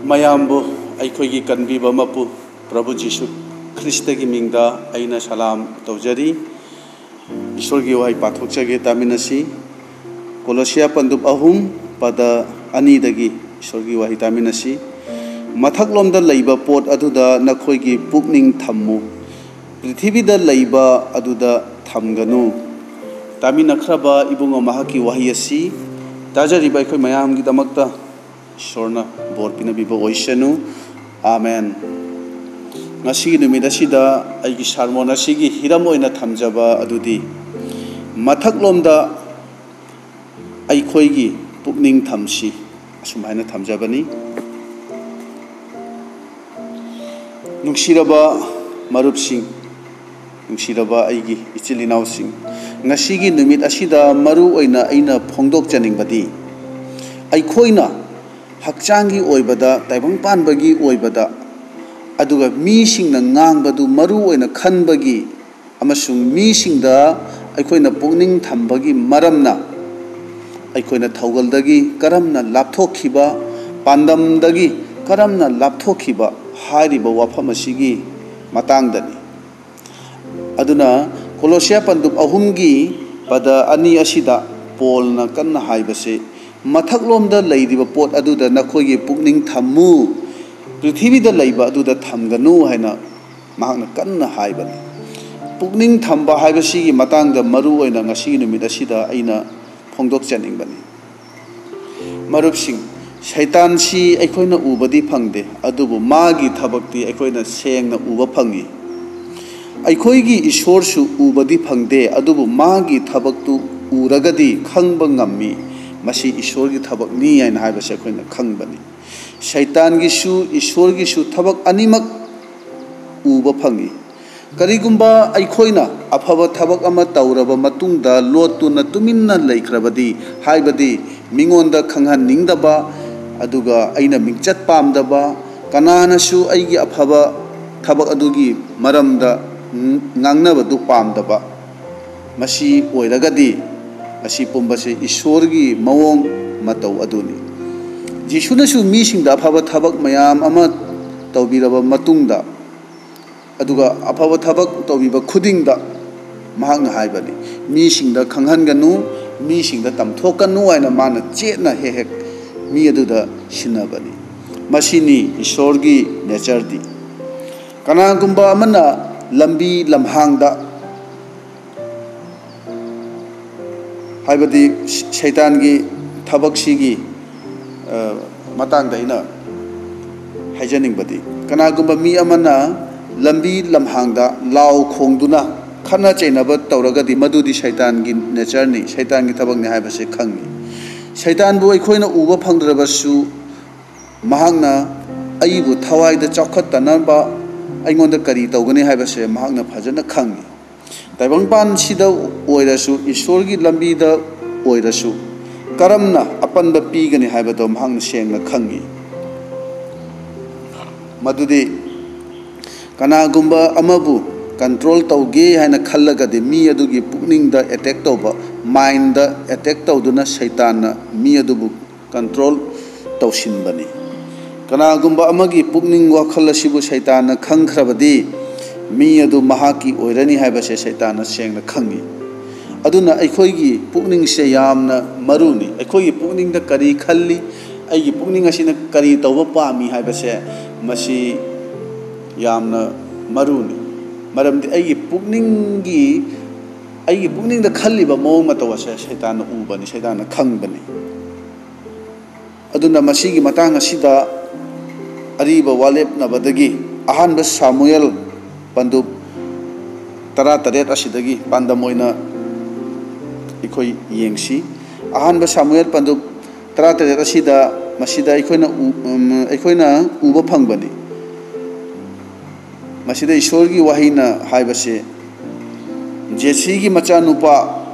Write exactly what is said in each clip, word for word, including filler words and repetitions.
ꯃꯌꯥꯝꯕꯨ ꯑꯩꯈꯣꯏꯒꯤ ꯀꯟꯕꯤꯕ ꯃꯄꯨ ꯄ꯭ꯔꯚꯨ ꯖꯤꯁꯨ ꯈ꯭ꯔꯤꯁꯇꯒꯤ ꯃꯤꯡꯗ ꯑꯩꯅ ꯁꯂꯥꯝ ꯇꯧꯖꯔꯤ꯫ ꯏꯁꯣꯔꯒꯤ ꯋꯥꯍꯩ ꯄꯥꯊꯣꯛꯆꯒꯦ, ꯇꯥꯃꯤꯟꯅꯁꯤ꯫ ꯀꯣꯂꯣꯁꯤꯌꯥ ꯄꯟꯗꯨꯞ ꯑꯍꯨꯝ, ꯄꯗ ꯑꯅꯤꯗꯒꯤ ꯏꯁꯣꯔꯒꯤ ꯋꯥꯍꯩ ꯇꯥꯃꯤꯟꯅꯁꯤ꯫ "ꯃꯊꯛꯂꯣꯝꯗ ꯂꯩꯕ ꯄꯣꯠ ꯑꯗꯨꯗ ꯅꯈꯣꯏꯒꯤ ꯄꯨꯛꯅꯤꯡ ꯊꯝꯃꯨ, ꯄ꯭ꯔꯤꯊꯤꯕꯤꯗ ꯂꯩꯕ ꯑꯗꯨꯗ ꯊꯝꯒꯅꯨ"꯫ ꯇꯥꯃꯤꯟꯅꯈ꯭ꯔꯕ ꯏꯕꯨꯡꯉꯣ ꯃꯍꯥꯛꯀꯤ ꯋꯥꯍꯩ ꯑꯁꯤ ꯇꯥꯖꯔꯤꯕ ꯑꯩꯈꯣꯏ ꯃꯌꯥꯝꯒꯤꯗꯃꯛꯇ ꯏꯁꯣꯔꯅ ꯕꯣꯔ ꯄꯤꯅꯕꯤꯕ ꯑꯣꯏꯁꯅꯨ꯫ ꯑꯥꯃꯦꯟ꯫ ꯉꯁꯤꯒꯤ ꯅꯨꯃꯤꯠ ꯑꯁꯤꯗ ꯑꯩꯒꯤ ꯁꯥꯔꯃꯣꯟ ꯑꯁꯤꯒꯤ ꯍꯤꯔꯝ ꯑꯣꯏꯅ ꯊꯝꯖꯕ ꯑꯗꯨꯗꯤ, "ꯃꯊꯛꯂꯣꯝꯗ ꯑꯩꯈꯣꯏꯒꯤ ꯄꯨꯛꯅꯤꯡ ꯊꯝꯁꯤ", ꯑꯁꯨꯃꯥꯏꯅ ꯊꯝꯖꯕꯅꯤ꯫ ꯅꯨꯡꯁꯤꯔꯕ ꯃꯔꯨꯞꯁꯤꯡ, ꯅꯨꯡꯁꯤꯔꯕ ꯑꯩꯒꯤ ꯏꯆꯤꯜ ꯏꯅꯥꯎꯁꯤꯡ, ꯉꯁꯤꯒꯤ ꯅꯨꯃꯤꯠ ꯑꯁꯤꯗ ꯃꯔꯨ ꯑꯣꯏꯅ ꯑꯩꯅ ꯐꯣꯡꯗꯣꯛꯆꯅꯤꯡꯕꯗꯤ, ꯑꯩꯈꯣꯏꯅ ꯍꯛꯆꯥꯡꯒꯤ ꯑꯣꯏꯕꯗ, ꯇꯥꯏꯕꯪ ꯄꯥꯟꯕꯒꯤ ꯑꯣꯏꯕꯗ, ꯑꯗꯨꯒ ꯃꯤꯁꯤꯡꯅ ꯉꯥꯡꯕꯗꯨ ꯃꯔꯨ ꯑꯣꯏꯅ ꯈꯟꯕꯒꯤ ꯑꯃꯁꯨꯡ ꯃꯤꯁꯤꯡꯗ ꯑꯩꯈꯣꯏꯅ ꯄꯨꯛꯅꯤꯡ ꯊꯝꯕꯒꯤ ꯃꯔꯝꯅ ꯑꯩꯈꯣꯏꯅ ꯊꯧꯒꯜꯗꯒꯤ ꯀꯔꯝꯅ ꯂꯥꯞꯊꯣꯛꯈꯤꯕ, ꯄꯥꯟꯗꯝꯗꯒꯤ ꯀꯔꯝꯅ ꯂꯥꯞꯊꯣꯛꯈꯤꯕ ꯍꯥꯏꯔꯤꯕ ꯋꯥꯐꯝ ꯑꯁꯤꯒꯤ ꯃꯇꯥꯡꯗꯅꯤ꯫ ꯑꯗꯨꯅ ꯀꯣꯂꯣꯁꯤꯌꯥ ꯄꯟꯗꯨꯞ ꯑꯍꯨꯝꯒꯤ ꯄꯗ ꯑꯅꯤ ꯑꯁꯤꯗ ꯄꯣꯜꯅ ꯀꯟꯅ ꯍꯥꯏꯕꯁꯤ, "ꯃꯊꯛꯂꯣꯝꯗ ꯂꯩꯔꯤꯕ ꯄꯣꯠ ꯑꯗꯨꯗ ꯅꯈꯣꯏꯒꯤ ꯄꯨꯛꯅꯤꯡ ꯊꯝꯃꯨ, ꯄ꯭ꯔꯤꯊꯤꯕꯤꯗ ꯂꯩꯕ ꯑꯗꯨꯗ ꯊꯝꯒꯅꯨ" ꯍꯥꯏꯅ ꯃꯍꯥꯛꯅ ꯀꯟꯅ ꯍꯥꯏꯕꯅꯤ꯫ ꯄꯨꯛꯅꯤꯡ ꯊꯝꯕ ꯍꯥꯏꯕꯁꯤꯒꯤ ꯃꯇꯥꯡꯗ ꯃꯔꯨ ꯑꯣꯏꯅ ꯉꯁꯤꯒꯤ ꯅꯨꯃꯤꯠ ꯑꯁꯤꯗ ꯑꯩꯅ ꯐꯣꯡꯗꯣꯛꯆꯅꯤꯡꯕꯅꯤ꯫ ꯃꯔꯨꯞꯁꯤꯡ, ꯁꯩꯇꯥꯟꯁꯤ ꯑꯩꯈꯣꯏꯅ ꯎꯕꯗꯤ ꯐꯪꯗꯦ, ꯑꯗꯨꯕꯨ ꯃꯥꯒꯤ ꯊꯕꯛꯇꯤ ꯑꯩꯈꯣꯏꯅ ꯁꯦꯡꯅ ꯎꯕ ꯐꯪꯏ꯫ ꯑꯩꯈꯣꯏꯒꯤ ꯏꯁꯣꯔꯁꯨ ꯎꯕꯗꯤ ꯐꯪꯗꯦ, ꯑꯗꯨꯕꯨ ꯃꯥꯒꯤ ꯊꯕꯛꯇꯨ ꯎꯔꯒꯗꯤ ꯈꯪꯕ ꯉꯝꯃꯤ, ꯃꯁꯤ ꯏꯁꯣꯔꯒꯤ ꯊꯕꯛꯅꯤ ꯍꯥꯏꯅ ꯍꯥꯏꯕꯁꯤ ꯑꯩꯈꯣꯏꯅ ꯈꯪꯕꯅꯤ꯫ ꯁꯩꯇꯥꯟꯒꯤꯁꯨ ꯏꯁꯣꯔꯒꯤꯁꯨ ꯊꯕꯛ ꯑꯅꯤꯃꯛ ꯎꯕ ꯐꯪꯏ꯫ ꯀꯔꯤꯒꯨꯝꯕ ꯑꯩꯈꯣꯏꯅ ꯑꯐꯕ ꯊꯕꯛ ꯑꯃ ꯇꯧꯔꯕ ꯃꯇꯨꯡꯗ ꯂꯣꯠꯇꯨꯅ ꯇꯨꯃꯤꯟꯅ ꯂꯩꯈ꯭ꯔꯕꯗꯤ, ꯍꯥꯏꯕꯗꯤ ꯃꯤꯉꯣꯟꯗ ꯈꯪꯍꯟꯅꯤꯡꯗꯕ, ꯑꯗꯨꯒ ꯑꯩꯅ ꯃꯤꯡꯆꯠ ꯄꯥꯝꯗꯕ, ꯀꯅꯥꯅꯁꯨ ꯑꯩꯒꯤ ꯑꯐꯕ ꯊꯕꯛ ꯑꯗꯨꯒꯤ ꯃꯔꯝꯗ ꯉꯥꯡꯅꯕꯗꯨ ꯄꯥꯝꯗꯕ, ꯃꯁꯤ ꯑꯣꯏꯔꯒꯗꯤ ꯃꯁꯤ ꯄꯨꯝꯕꯁꯤ ꯏꯁꯣꯔꯒꯤ ꯃꯑꯣꯡ ꯃꯇꯧ ꯑꯗꯨꯅꯤ꯫ ꯖꯤꯁꯨꯅꯁꯨ ꯃꯤꯁꯤꯡꯗ ꯑꯐꯕ ꯊꯕꯛ ꯃꯌꯥꯝ ꯑꯃ ꯇꯧꯕꯤꯔꯕ ꯃꯇꯨꯡꯗ, ꯑꯗꯨꯒ ꯑꯐꯕ ꯊꯕꯛ ꯇꯧꯕꯤꯕ ꯈꯨꯗꯤꯡꯗ ꯃꯍꯥꯛꯅ ꯍꯥꯏꯕꯅꯤ, "ꯃꯤꯁꯤꯡꯗ ꯈꯪꯍꯟꯒꯅꯨ, ꯃꯤꯁꯤꯡꯗ ꯇꯝꯊꯣꯛꯀꯅꯨ" ꯍꯥꯏꯅ ꯃꯥꯅ ꯆꯦꯠꯅ ꯍꯦꯛ ꯍꯦꯛ ꯃꯤ ꯑꯗꯨꯗ ꯁꯤꯟꯅꯕꯅꯤ꯫ ꯃꯁꯤꯅꯤ ꯏꯁꯣꯔꯒꯤ ꯅꯦꯆꯔꯗꯤ꯫ ꯀꯅꯥꯒꯨꯝꯕ ꯑꯃꯅ ꯂꯝꯕꯤ ꯂꯝꯍꯥꯡꯗ, ꯍꯥꯏꯕꯗꯤ ꯁꯩꯇꯥꯟꯒꯤ ꯊꯕꯛꯁꯤꯒꯤ ꯃꯇꯥꯡꯗ ꯑꯩꯅ ꯍꯥꯏꯖꯅꯤꯡꯕꯗꯤ, ꯀꯅꯥꯒꯨꯝꯕ ꯃꯤ ꯑꯃꯅ ꯂꯝꯕꯤ ꯂꯝꯍꯥꯡꯗ ꯂꯥꯎ ꯈꯣꯡꯗꯨꯅ ꯈꯠꯅ ꯆꯩꯅꯕ ꯇꯧꯔꯒꯗꯤ, ꯃꯗꯨꯗꯤ ꯁꯩꯇꯥꯟꯒꯤ ꯅꯦꯆꯔꯅꯤ, ꯁꯩꯇꯥꯟꯒꯤ ꯊꯕꯛꯅꯤ ꯍꯥꯏꯕꯁꯦ ꯈꯪꯉꯤ꯫ ꯁꯩꯇꯥꯟꯕꯨ ꯑꯩꯈꯣꯏꯅ ꯎꯕ ꯐꯪꯗ꯭ꯔꯕꯁꯨ, ꯃꯍꯥꯛꯅ ꯑꯩꯕꯨ ꯊꯋꯥꯏꯗ ꯆꯥꯎꯈꯠꯇꯅꯕ ꯑꯩꯉꯣꯟꯗ ꯀꯔꯤ ꯇꯧꯒꯅꯤ ꯍꯥꯏꯕꯁꯦ ꯃꯍꯥꯛꯅ ꯐꯖꯅ ꯈꯪꯉꯤ꯫ ꯇꯥꯏꯕꯪꯄꯥꯟꯁꯤꯗ ꯑꯣꯏꯔꯁꯨ, ꯏꯁꯣꯔꯒꯤ ꯂꯝꯕꯤꯗ ꯑꯣꯏꯔꯁꯨ, ꯀꯔꯝꯅ ꯑꯄꯟꯕ ꯄꯤꯒꯅꯤ ꯍꯥꯏꯕꯗꯣ ꯃꯍꯥꯛꯅ ꯁꯦꯡꯅ ꯈꯪꯉꯤ꯫ ꯃꯗꯨꯗꯤ ꯀꯅꯥꯒꯨꯝꯕ ꯑꯃꯕꯨ ꯀꯟꯇ꯭ꯔꯣꯜ ꯇꯧꯒꯦ ꯍꯥꯏꯅ ꯈꯜꯂꯒꯗꯤ, ꯃꯤ ꯑꯗꯨꯒꯤ ꯄꯨꯛꯅꯤꯡꯗ ꯑꯦꯇꯦꯛ ꯇꯧꯕ, ꯃꯥꯏꯟꯗ ꯑꯦꯇꯦꯛ ꯇꯧꯗꯨꯅ ꯁꯩꯇꯥꯟꯅ ꯃꯤ ꯑꯗꯨꯕꯨ ꯀꯟꯇ꯭ꯔꯣꯜ ꯇꯧꯁꯤꯟꯕꯅꯤ꯫ ꯀꯅꯥꯒꯨꯝꯕ ꯑꯃꯒꯤ ꯄꯨꯛꯅꯤꯡ ꯋꯥꯈꯜ ꯑꯁꯤꯕꯨ ꯁꯩꯇꯥꯟꯅ ꯈꯪꯈ꯭ꯔꯕꯗꯤ, ꯃꯤ ꯑꯗꯨ ꯃꯍꯥꯛꯀꯤ ꯑꯣꯏꯔꯅꯤ ꯍꯥꯏꯕꯁꯦ ꯁꯩꯇꯥꯟꯅ ꯁꯦꯡꯅ ꯈꯪꯏ꯫ ꯑꯗꯨꯅ ꯑꯩꯈꯣꯏꯒꯤ ꯄꯨꯛꯅꯤꯡꯁꯦ ꯌꯥꯝꯅ ꯃꯔꯨꯅꯤ꯫ ꯑꯩꯈꯣꯏꯒꯤ ꯄꯨꯛꯅꯤꯡꯗ ꯀꯔꯤ ꯈꯜꯂꯤ, ꯑꯩꯒꯤ ꯄꯨꯛꯅꯤꯡ ꯑꯁꯤꯅ ꯀꯔꯤ ꯇꯧꯕ ꯄꯥꯝꯃꯤ ꯍꯥꯏꯕꯁꯦ, ꯃꯁꯤ ꯌꯥꯝꯅ ꯃꯔꯨꯅꯤ꯫ ꯃꯔꯝꯗꯤ ꯑꯩꯒꯤ ꯄꯨꯛꯅꯤꯡꯒꯤ, ꯑꯩꯒꯤ ꯄꯨꯛꯅꯤꯡꯗ ꯈꯜꯂꯤꯕ ꯃꯑꯣꯡ ꯃꯇꯧ ꯑꯁꯦ ꯁꯩꯇꯥꯟꯅ ꯎꯕꯅꯤ, ꯁꯩꯇꯥꯟꯅ ꯈꯪꯕꯅꯤ꯫ ꯑꯗꯨꯅ ꯃꯁꯤꯒꯤ ꯃꯇꯥꯡ ꯑꯁꯤꯗ ꯑꯔꯤꯕ ꯋꯥꯔꯦꯞꯅꯕꯗꯒꯤ ꯑꯍꯥꯟꯕ ꯁꯥꯃꯨꯑꯦꯜ ꯄꯟꯗꯨꯞ ꯇꯔꯥꯇꯔꯦꯠ ꯑꯁꯤꯗꯒꯤ ꯄꯥꯟꯗꯝ ꯑꯣꯏꯅ ꯑꯩꯈꯣꯏ ꯌꯦꯡꯁꯤ꯫ ꯑꯍꯥꯟꯕ ꯁꯥꯃꯨꯑꯦꯜ ꯄꯟꯗꯨꯞ ꯇꯔꯥꯇꯔꯦꯠ ꯑꯁꯤꯗ, ꯃꯁꯤꯗ ꯑꯩꯈꯣꯏꯅ ꯎ-, ꯎꯝ, ꯑꯩꯈꯣꯏꯅ ꯎꯕ ꯐꯪꯕꯅꯤ꯫ ꯃꯁꯤꯗ ꯏꯁꯣꯔꯒꯤ ꯋꯥꯍꯩꯅ ꯍꯥꯏꯕꯁꯦ, ꯖꯦꯁꯤꯒꯤ ꯃꯆꯥꯅꯨꯄꯥ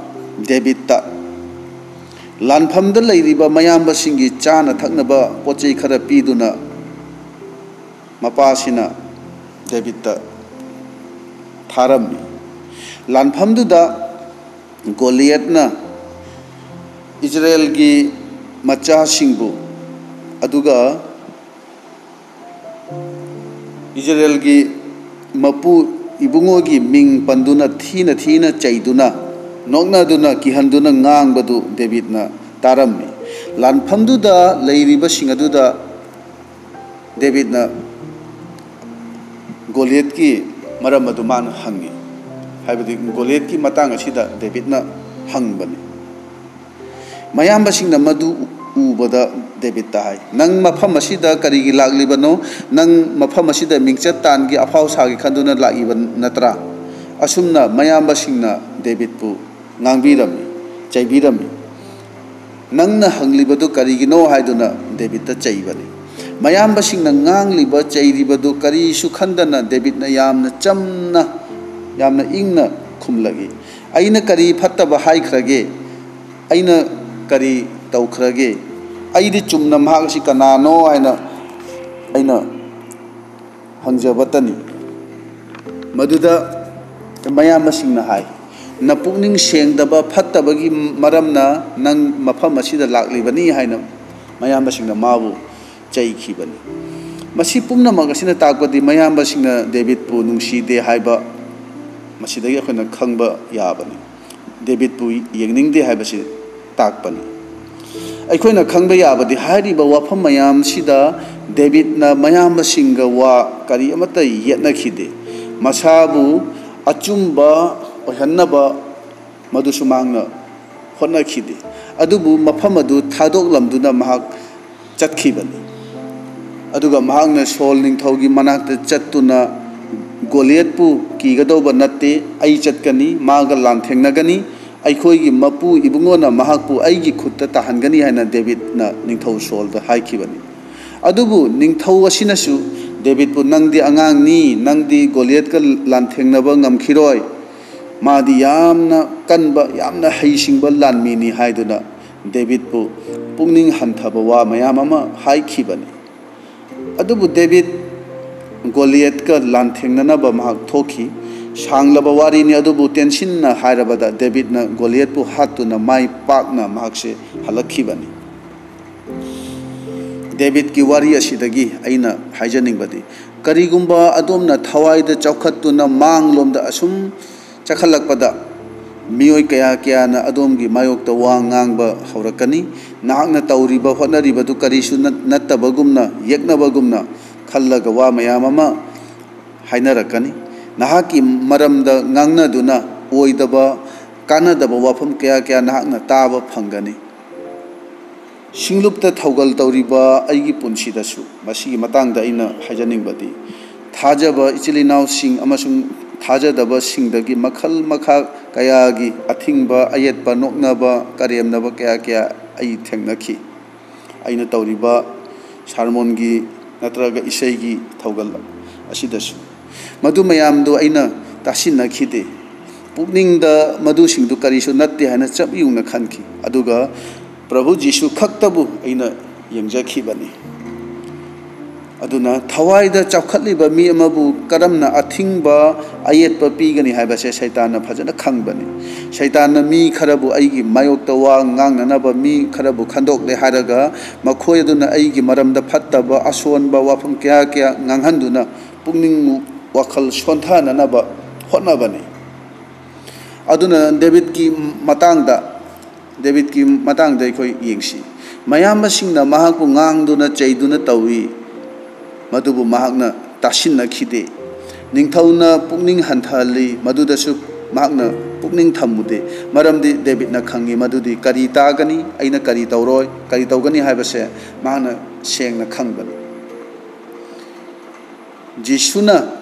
ꯗꯦꯕꯤꯠꯇ ꯂꯥꯟꯐꯝꯗ ꯂꯩꯔꯤꯕ ꯃꯌꯥꯝꯕꯁꯤꯡꯒꯤ ꯆꯥꯅ ꯊꯛꯅꯕ ꯄꯣꯠ ꯆꯩ ꯈꯔ ꯄꯤꯗꯨꯅ ꯃꯄꯥꯁꯤꯅ ꯗꯦꯕꯤꯠꯇ ꯊꯥꯔꯝꯃꯤ꯫ ꯂꯥꯟꯐꯝꯗꯨꯗ ꯒꯣꯂꯤꯌꯠꯅ ꯏꯖꯔꯦꯜꯒꯤ ꯃꯆꯥꯁꯤꯡꯕꯨ ꯑꯗꯨꯒ ꯏꯖꯔꯦꯜꯒꯤ ꯃꯄꯨ ꯏꯕꯨꯡꯉꯣꯒꯤ ꯃꯤꯡ ꯄꯟꯗꯨꯅ ꯊꯤꯅ ꯊꯤꯅ ꯆꯩꯗꯨꯅ, ꯅꯣꯛꯅꯗꯨꯅ, ꯀꯤꯍꯟꯗꯨꯅ ꯉꯥꯡꯕꯗꯨ ꯗꯦꯕꯤꯠꯅ ꯇꯥꯔꯝꯃꯤ꯫ ꯂꯥꯟꯐꯝꯗꯨꯗ ꯂꯩꯔꯤꯕꯁꯤꯡ ꯑꯗꯨꯗ ꯗꯦꯕꯤꯠꯅ ꯒꯣꯂꯤꯌꯠꯀꯤ ꯃꯔꯝ ꯑꯗꯨ ꯃꯥꯅ ꯍꯪꯉꯤ꯫ ꯍꯥꯏꯕꯗꯤ ꯒꯣꯂꯤꯌꯠꯀꯤ ꯃꯇꯥꯡ ꯑꯁꯤꯗ ꯗꯦꯕꯤꯠꯅ ꯍꯪꯕꯅꯤ꯫ ꯃꯌꯥꯝꯕꯁꯤꯡꯅ ꯃꯗꯨ ꯎꯕꯗ ꯗꯦꯕꯤꯠꯇ ꯍꯥꯏ, "ꯅꯪ ꯃꯐꯝ ꯑꯁꯤꯗ ꯀꯔꯤꯒꯤ ꯂꯥꯛꯂꯤꯕꯅꯣ? ꯅꯪ ꯃꯐꯝ ꯑꯁꯤꯗ ꯃꯤꯡꯆꯠ ꯇꯥꯟꯒꯤ ꯑꯐꯥꯎ ꯁꯥꯒꯦ ꯈꯟꯗꯨꯅ ꯂꯥꯛꯏꯕ ꯅꯠꯇ꯭ꯔꯥ?" ꯑꯁꯨꯝꯅ ꯃꯌꯥꯝꯕꯁꯤꯡꯅ ꯗꯦꯕꯤꯠꯄꯨ ꯉꯥꯡꯕꯤꯔꯝꯃꯤ, ꯆꯩꯕꯤꯔꯝꯃꯤ꯫ "ꯅꯪꯅ ꯍꯪꯂꯤꯕꯗꯨ ꯀꯔꯤꯒꯤꯅꯣ?" ꯍꯥꯏꯗꯨꯅ ꯗꯦꯕꯤꯠꯇ ꯆꯩꯕꯅꯤ꯫ ꯃꯌꯥꯝꯕꯁꯤꯡꯅ ꯉꯥꯡꯂꯤꯕ, ꯆꯩꯔꯤꯕꯗꯨ ꯀꯔꯤꯁꯨ ꯈꯟꯗꯅ ꯗꯦꯕꯤꯠꯅ ꯌꯥꯝꯅ ꯆꯝꯅ, ꯌꯥꯝꯅ ꯏꯪꯅ ꯈꯨꯝꯂꯛꯏ, "ꯑꯩꯅ ꯀꯔꯤ ꯐꯠꯇꯕ ꯍꯥꯏꯈ꯭ꯔꯒꯦ? ꯑꯩꯅ ꯀꯔꯤ ꯇꯧꯈ꯭ꯔꯒꯦ? ꯑꯩꯗꯤ ꯆꯨꯝꯅ ꯃꯍꯥꯛ ꯑꯁꯤ ꯀꯅꯥꯅꯣ ꯍꯥꯏꯅ ꯑꯩꯅ ꯍꯪꯖꯕꯇꯅꯤ꯫" ꯃꯗꯨꯗ ꯃꯌꯥꯝꯕꯁꯤꯡꯅ ꯍꯥꯏ, "ꯅꯄꯨꯛꯅꯤꯡ ꯁꯦꯡꯗꯕ, ꯐꯠꯇꯕꯒꯤ ꯃꯔꯝꯅ ꯅꯪ ꯃꯐꯝ ꯑꯁꯤꯗ ꯂꯥꯛꯂꯤꯕꯅꯤ" ꯍꯥꯏꯅ ꯃꯌꯥꯝꯕꯁꯤꯡꯅ ꯃꯥꯕꯨ ꯆꯩꯈꯤꯕꯅꯤ꯫ ꯃꯁꯤ ꯄꯨꯝꯅꯃꯛ ꯑꯁꯤꯅ ꯇꯥꯛꯄꯗꯤ ꯃꯌꯥꯝꯕꯁꯤꯡꯅ ꯗꯦꯕꯤꯠꯄꯨ ꯅꯨꯡꯁꯤꯗꯦ ꯍꯥꯏꯕ ꯃꯁꯤꯗꯒꯤ ꯑꯩꯈꯣꯏꯅ ꯈꯪꯕ ꯌꯥꯕꯅꯤ꯫ ꯗꯦꯕꯤꯠꯄꯨ ꯌꯦꯡꯅꯤꯡꯗꯦ ꯍꯥꯏꯕꯁꯤ ꯇꯥꯛꯄꯅꯤ꯫ ꯑꯩꯈꯣꯏꯅ ꯈꯪꯕ ꯌꯥꯕꯗꯤ ꯍꯥꯏꯔꯤꯕ ꯋꯥꯐꯝ ꯃꯌꯥꯝꯁꯤꯗ ꯗꯦꯕꯤꯠꯅ ꯃꯌꯥꯝꯕꯁꯤꯡꯒ ꯋꯥ ꯀꯔꯤ ꯑꯃꯠꯇ ꯌꯦꯠꯅꯈꯤꯗꯦ꯫ ꯃꯁꯥꯕꯨ ꯑꯆꯨꯝꯕ ꯑꯣꯏꯍꯟꯅꯕ ꯃꯗꯨꯁꯨ ꯃꯍꯥꯛꯅ ꯍꯣꯠꯅꯈꯤꯗꯦ꯫ ꯑꯗꯨꯕꯨ ꯃꯐꯝ ꯑꯗꯨ ꯊꯥꯗꯣꯛꯂꯝꯗꯨꯅ ꯃꯍꯥꯛ ꯆꯠꯈꯤꯕꯅꯤ꯫ ꯑꯗꯨꯒ ꯃꯍꯥꯛꯅ ꯁꯣꯜ ꯅꯤꯡꯊꯧꯒꯤ ꯃꯅꯥꯛꯇ ꯆꯠꯇꯨꯅ, "ꯒꯣꯂꯤꯌꯠꯄꯨ ꯀꯤꯒꯗꯧꯕ ꯅꯠꯇꯦ, ꯑꯩ ꯆꯠꯀꯅꯤ, ꯃꯥꯒ ꯂꯥꯟꯊꯦꯡꯅꯒꯅꯤ, ꯑꯩꯈꯣꯏꯒꯤ ꯃꯄꯨ ꯏꯕꯨꯡꯉꯣꯅ ꯃꯍꯥꯛꯄꯨ ꯑꯩꯒꯤ ꯈꯨꯠꯇ ꯇꯥꯍꯟꯒꯅꯤ" ꯍꯥꯏꯅ ꯗꯦꯕꯤꯠꯅ ꯅꯤꯡꯊꯧ ꯁꯣꯜꯗ ꯍꯥꯏꯈꯤꯕꯅꯤ꯫ ꯑꯗꯨꯕꯨ ꯅꯤꯡꯊꯧ ꯑꯁꯤꯅꯁꯨ ꯗꯦꯕꯤꯠꯄꯨ, "ꯅꯪꯗꯤ ꯑꯉꯥꯡꯅꯤ, ꯅꯪꯗꯤ ꯒꯣꯂꯤꯌꯠꯀ ꯂꯥꯟꯊꯦꯡꯅꯕ ꯉꯝꯈꯤꯔꯣꯏ, ꯃꯥꯗꯤ ꯌꯥꯝꯅ ꯀꯟꯕ, ꯌꯥꯝꯅ ꯍꯩꯁꯤꯡꯕ ꯂꯥꯟꯃꯤꯅꯤ" ꯍꯥꯏꯗꯨꯅ ꯗꯦꯕꯤꯠꯄꯨ ꯄꯨꯛꯅꯤꯡ ꯍꯟꯊꯕ ꯋꯥ ꯃꯌꯥꯝ ꯑꯃ ꯍꯥꯏꯈꯤꯕꯅꯤ꯫ ꯑꯗꯨꯕꯨ ꯗꯦꯕꯤꯠ ꯒꯣꯂꯤꯌꯠꯀ ꯂꯥꯟꯊꯦꯡꯅꯅꯕ ꯃꯍꯥꯛ ꯊꯣꯛꯈꯤ꯫ ꯁꯥꯡꯂꯕ ꯋꯥꯔꯤꯅꯤ, ꯑꯗꯨꯕꯨ ꯇꯦꯟꯁꯤꯟꯅ ꯍꯥꯏꯔꯕꯗ ꯗꯦꯕꯤꯠꯅ ꯒꯣꯂꯤꯌꯠꯄꯨ ꯍꯥꯠꯇꯨꯅ ꯃꯥꯏ ꯄꯥꯛꯅ ꯃꯍꯥꯛꯁꯦ ꯍꯜꯂꯛꯈꯤꯕꯅꯤ꯫ ꯗꯦꯕꯤꯠꯀꯤ ꯋꯥꯔꯤ ꯑꯁꯤꯗꯒꯤ ꯑꯩꯅ ꯍꯥꯏꯖꯅꯤꯡꯕꯗꯤ, ꯀꯔꯤꯒꯨꯝꯕ ꯑꯗꯣꯝꯅ ꯊꯋꯥꯏꯗ ꯆꯥꯎꯈꯠꯇꯨꯅ ꯃꯥꯡꯂꯣꯝꯗ ꯑꯁꯨꯝ ꯆꯈꯠꯂꯛꯄꯗ, ꯃꯤꯑꯣꯏ ꯀꯌꯥ ꯀꯌꯥꯅ ꯑꯗꯣꯝꯒꯤ ꯃꯥꯌꯣꯛꯇ ꯋꯥ ꯉꯥꯡꯕ ꯍꯧꯔꯛꯀꯅꯤ꯫ ꯅꯍꯥꯛꯅ ꯇꯧꯔꯤꯕ ꯍꯣꯠꯅꯔꯤꯕꯗꯨ ꯀꯔꯤꯁꯨ ꯅꯠ-, ꯅꯠꯇꯕꯒꯨꯝꯅ, ꯌꯦꯛꯅꯕꯒꯨꯝꯅ ꯈꯜꯂꯒ ꯋꯥ ꯃꯌꯥꯝ ꯑꯃ ꯍꯥꯏꯅꯔꯛꯀꯅꯤ꯫ ꯅꯍꯥꯛꯀꯤ ꯃꯔꯝꯗ ꯉꯥꯡꯅꯗꯨꯅ ꯑꯣꯏꯗꯕ, ꯀꯥꯟꯅꯗꯕ ꯋꯥꯐꯝ ꯀꯌꯥ ꯀꯌꯥ ꯅꯍꯥꯛꯅ ꯇꯥꯕ ꯐꯪꯒꯅꯤ꯫ ꯁꯤꯡꯂꯨꯞꯇ ꯊꯧꯒꯜ ꯇꯧꯔꯤꯕ ꯑꯩꯒꯤ ꯄꯨꯟꯁꯤꯗꯁꯨ ꯃꯁꯤꯒꯤ ꯃꯇꯥꯡꯗ ꯑꯩꯅ ꯍꯥꯏꯖꯅꯤꯡꯕꯗꯤ, ꯊꯥꯖꯕ ꯏꯆꯤꯜ ꯏꯅꯥꯎꯁꯤꯡ ꯑꯃꯁꯨꯡ ꯊꯥꯖꯗꯕꯁꯤꯡꯗꯒꯤ ꯃꯈꯜ ꯃꯈꯥ ꯀꯌꯥꯒꯤ ꯑꯊꯤꯡꯕ, ꯑꯌꯦꯠꯄ, ꯅꯣꯛꯅꯕ, ꯀꯔꯦꯝꯅꯕ ꯀꯌꯥ ꯀꯌꯥ ꯑꯩ ꯊꯦꯡꯅꯈꯤ꯫ ꯑꯩꯅ ꯇꯧꯔꯤꯕ ꯁꯥꯔꯃꯣꯟꯒꯤ ꯅꯠꯇ꯭ꯔꯒ ꯏꯁꯩꯒꯤ ꯊꯧꯒꯜ ꯑꯁꯤꯗꯁꯨ ꯃꯗꯨ ꯃꯌꯥꯝꯗꯨ ꯑꯩꯅ ꯇꯥꯁꯤꯟꯅꯈꯤꯗꯦ꯫ ꯄꯨꯛꯅꯤꯡꯗ ꯃꯗꯨꯁꯤꯡꯗꯨ ꯀꯔꯤꯁꯨ ꯅꯠꯇꯦ ꯍꯥꯏꯅ ꯆꯞ ꯌꯨꯡꯅ ꯈꯟꯈꯤ꯫ ꯑꯗꯨꯒ ꯄ꯭ꯔꯚꯨ ꯖꯤꯁꯨ ꯈꯛꯇꯕꯨ ꯑꯩꯅ ꯌꯦꯡꯖꯈꯤꯕꯅꯤ꯫ ꯑꯗꯨꯅ ꯊꯋꯥꯏꯗ ꯆꯥꯎꯈꯠꯂꯤꯕ ꯃꯤ ꯑꯃꯕꯨ ꯀꯔꯝꯅ ꯑꯊꯤꯡꯕ, ꯑꯌꯦꯠꯄ ꯄꯤꯒꯅꯤ ꯍꯥꯏꯕꯁꯦ ꯁꯩꯇꯥꯟꯅ ꯐꯖꯅ ꯈꯪꯕꯅꯤ꯫ ꯁꯩꯇꯥꯟꯅ ꯃꯤ ꯈꯔꯕꯨ ꯑꯩꯒꯤ ꯃꯥꯌꯣꯛꯇ ꯋꯥ ꯉꯥꯡꯅꯅꯕ ꯃꯤ ꯈꯔꯕꯨ ꯈꯟꯗꯣꯛꯂꯦ ꯍꯥꯏꯔꯒ, ꯃꯈꯣꯏ ꯑꯗꯨꯅ ꯑꯩꯒꯤ ꯃꯔꯝꯗ ꯐꯠꯇꯕ, ꯑꯁꯣꯟꯕ ꯋꯥꯐꯝ ꯀꯌꯥ ꯀꯌꯥ ꯉꯥꯡꯍꯟꯗꯨꯅ ꯄꯨꯛꯅꯤꯡ ꯋꯥꯈꯜ ꯁꯣꯟꯊꯅꯅꯕ ꯍꯣꯠꯅꯕꯅꯤ꯫ ꯑꯗꯨꯅ ꯗꯦꯕꯤꯠꯀꯤ ꯃꯇꯥꯡꯗ, ꯗꯦꯕꯤꯠꯀꯤ ꯃꯇꯥꯡꯗ ꯑꯩꯈꯣꯏ ꯌꯦꯡꯁꯤ꯫ ꯃꯌꯥꯝꯕꯁꯤꯡꯅ ꯃꯍꯥꯛꯄꯨ ꯉꯥꯡꯗꯨꯅ ꯆꯩꯗꯨꯅ ꯇꯧꯏ, ꯃꯗꯨꯕꯨ ꯃꯍꯥꯛꯅ ꯇꯥꯁꯤꯟꯅꯈꯤꯗꯦ꯫ ꯅꯤꯡꯊꯧꯅ ꯄꯨꯛꯅꯤꯡ ꯍꯟꯊꯍꯜꯂꯤ, ꯃꯗꯨꯗꯁꯨ ꯃꯍꯥꯛꯅ ꯄꯨꯛꯅꯤꯡ ꯊꯝꯃꯨꯗꯦ꯫ ꯃꯔꯝꯗꯤ ꯗꯦꯕꯤꯠꯅ ꯈꯪꯏ ꯃꯗꯨꯗꯤ ꯀꯔꯤ ꯇꯥꯒꯅꯤ, ꯑꯩꯅ ꯀꯔꯤ ꯇꯧꯔꯣꯏ, ꯀꯔꯤ ꯇꯧꯒꯅꯤ ꯍꯥꯏꯕꯁꯦ ꯃꯍꯥꯛꯅ ꯁꯦꯡꯅ ꯈꯪꯕꯅꯤ꯫ ꯖꯤꯁꯨꯅ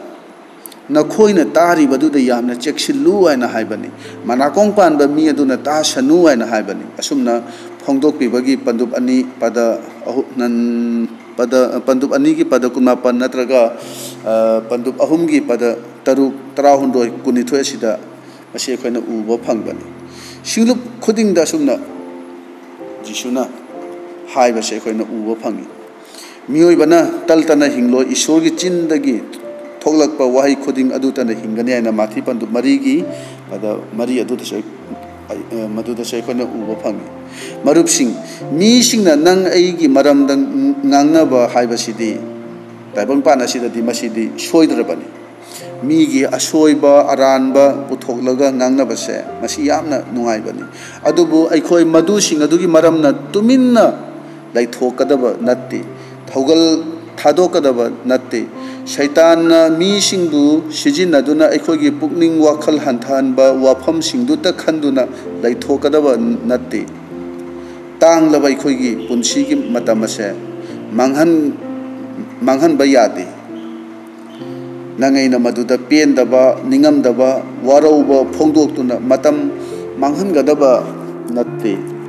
"ꯅꯈꯣꯏꯅ ꯇꯥꯔꯤꯕꯗꯨꯗ ꯌꯥꯝꯅ ꯆꯦꯛꯁꯤꯜꯂꯨ" ꯍꯥꯏꯅ ꯍꯥꯏꯕꯅꯤ꯫ ꯃꯅꯥꯀꯣꯡ ꯄꯥꯟꯕ ꯃꯤ ꯑꯗꯨꯅ "ꯇꯥꯁꯅꯨ" ꯍꯥꯏꯅ ꯍꯥꯏꯕꯅꯤ꯫ ꯑꯁꯨꯝꯅ ꯐꯣꯡꯗꯣꯛꯄꯤꯕꯒꯤ ꯄꯟꯗꯨꯞ ꯑꯅꯤ ꯄꯗ ꯑꯍꯨꯝ, ꯅꯟ-, ꯄꯗ, ꯄꯟꯗꯨꯞ ꯑꯅꯤꯒꯤ ꯄꯗ ꯀꯨꯟꯃꯥꯄꯟ ꯅꯠꯇ꯭ꯔꯒ, ꯑ, ꯄꯟꯗꯨꯞ ꯑꯍꯨꯝꯒꯤ ꯄꯗ ꯇꯔꯨꯛ, ꯇꯔꯥꯍꯨꯝꯗꯣꯏ, ꯀꯨꯟꯅꯤꯊꯣꯏ ꯑꯁꯤꯗ ꯃꯁꯤ ꯑꯩꯈꯣꯏꯅ ꯎꯕ ꯐꯪꯕꯅꯤ꯫ ꯁꯤꯡꯂꯨꯞ ꯈꯨꯗꯤꯡꯗ ꯑꯁꯨꯝꯅ ꯖꯤꯁꯨꯅ ꯍꯥꯏꯕꯁꯦ ꯑꯩꯈꯣꯏꯅ ꯎꯕ ꯐꯪꯉꯤ꯫ "ꯃꯤꯑꯣꯏꯕꯅ ꯇꯜꯇꯅ ꯍꯤꯡꯂꯣꯏ, ꯏꯁꯣꯔꯒꯤ ꯆꯤꯟꯗꯒꯤ ꯊꯣꯛꯂꯛꯄ ꯋꯥꯍꯩ ꯈꯨꯗꯤꯡ ꯑꯗꯨꯇꯅ ꯍꯤꯡꯒꯅꯤ" ꯍꯥꯏꯅ ꯃꯥꯊꯤ ꯄꯟꯗꯨꯞ ꯃꯔꯤꯒꯤ ꯄꯗ ꯃꯔꯤ ꯑꯗꯨꯗꯁꯨ ꯑꯩ ꯃꯗꯨꯗꯁꯨ ꯑꯩꯈꯣꯏꯅ ꯎꯕ ꯐꯪꯉꯤ꯫ ꯃꯔꯨꯞꯁꯤꯡ, ꯃꯤꯁꯤꯡꯅ ꯅꯪ ꯑꯩꯒꯤ ꯃꯔꯝꯗ ꯉꯥꯡꯅꯕ ꯍꯥꯏꯕꯁꯤꯗꯤ, ꯇꯥꯏꯕꯪꯄꯥꯟ ꯑꯁꯤꯗꯗꯤ ꯃꯁꯤꯗꯤ ꯁꯣꯏꯗ꯭ꯔꯕꯅꯤ꯫ ꯃꯤꯒꯤ ꯑꯁꯣꯏꯕ ꯑꯔꯥꯟꯕ ꯄꯨꯊꯣꯛꯂꯒ ꯉꯥꯡꯅꯕꯁꯦ, ꯃꯁꯤ ꯌꯥꯝꯅ ꯅꯨꯡꯉꯥꯏꯕꯅꯤ꯫ ꯑꯗꯨꯕꯨ ꯑꯩꯈꯣꯏ ꯃꯗꯨꯁꯤꯡ ꯑꯗꯨꯒꯤ ꯃꯔꯝꯅ ꯇꯨꯃꯤꯟꯅ ꯂꯩꯊꯣꯛꯀꯗꯕ ꯅꯠꯇꯦ꯫ ꯊꯧꯒꯜ ꯊꯥꯗꯣꯛꯀꯗꯕ ꯅꯠꯇꯦ꯫ ꯁꯩꯇꯥꯟꯅ ꯃꯤꯁꯤꯡꯕꯨ ꯁꯤꯖꯤꯟꯅꯗꯨꯅ ꯑꯩꯈꯣꯏꯒꯤ ꯄꯨꯛꯅꯤꯡ ꯋꯥꯈꯜ ꯍꯟꯊꯍꯟꯕ ꯋꯥꯐꯝꯁꯤꯡꯗꯨꯇ ꯈꯟꯗꯨꯅ ꯂꯩꯊꯣꯛꯀꯗꯕ ꯅꯠꯇꯦ꯫ ꯇꯥꯡꯂꯕ ꯑꯩꯈꯣꯏꯒꯤ ꯄꯨꯟꯁꯤꯒꯤ ꯃꯇꯝ ꯑꯁꯦ ꯃꯥꯡꯍꯟ ꯃꯥꯡꯍꯟꯕ ꯌꯥꯗꯦ꯫ ꯅꯪ ꯑꯩꯅ ꯃꯗꯨꯗ ꯄꯦꯟꯗꯕ, ꯅꯤꯡꯉꯝꯗꯕ, ꯋꯥꯔꯧꯕ ꯐꯣꯡꯗꯣꯛꯇꯨꯅ ꯃꯇꯝ ꯃꯥꯡꯍꯟꯒꯗꯕ ꯅꯠꯇꯦ꯫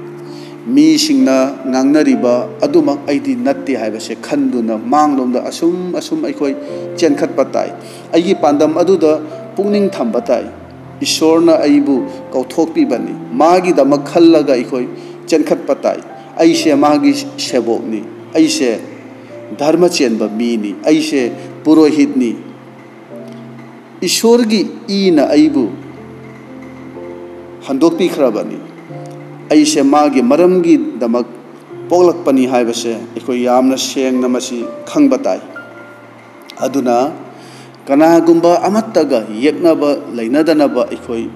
ꯃꯤꯁꯤꯡꯅ ꯉꯥꯡꯅꯔꯤꯕ ꯑꯗꯨꯃꯛ ꯑꯩꯗꯤ ꯅꯠꯇꯦ ꯍꯥꯏꯕꯁꯦ ꯈꯟꯗꯨꯅ ꯃꯥꯡꯂꯣꯝꯗ ꯑꯁꯨꯝ ꯑꯁꯨꯝ ꯑꯩꯈꯣꯏ ꯆꯦꯟꯈꯠꯄ ꯇꯥꯏ꯫ ꯑꯩꯒꯤ ꯄꯥꯟꯗꯝ ꯑꯗꯨꯗ ꯄꯨꯛꯅꯤꯡ ꯊꯝꯕ ꯇꯥꯏ꯫ ꯏꯁꯣꯔꯅ ꯑꯩꯕꯨ ꯀꯧꯊꯣꯛꯄꯤꯕꯅꯤ꯫ ꯃꯥꯒꯤꯗꯃꯛ ꯈꯜꯂꯒ ꯑꯩꯈꯣꯏ ꯆꯦꯟꯈꯠꯄ ꯇꯥꯏ꯫ ꯑꯩꯁꯦ ꯃꯥꯒꯤ ꯁꯦꯕꯣꯛꯅꯤ꯫ ꯑꯩꯁꯦ ꯙꯔꯃ ꯆꯦꯟꯕ ꯃꯤꯅꯤ꯫ ꯑꯩꯁꯦ ꯄꯨꯔꯣꯍꯤꯠꯅꯤ꯫ ꯏꯁꯣꯔꯒꯤ ꯏꯅ ꯑꯩꯕꯨ ꯍꯟꯗꯣꯛꯄꯤꯈ꯭ꯔꯕꯅꯤ꯫ ꯑꯩꯁꯦ ꯃꯥꯒꯤ ꯃꯔꯝꯒꯤꯗꯃꯛ ꯄꯣꯛꯂꯛꯄꯅꯤ ꯍꯥꯏꯕꯁꯦ ꯑꯩꯈꯣꯏ ꯌꯥꯝꯅ ꯁꯦꯡꯅ ꯃꯁꯤ ꯈꯪꯕ ꯇꯥꯏ꯫ ꯑꯗꯨꯅ ꯀꯅꯥꯒꯨꯝꯕ ꯑꯃꯠꯇꯒ ꯌꯦꯛꯅꯕ ꯂꯩꯅꯗꯅꯕ ꯑꯩꯈꯣꯏ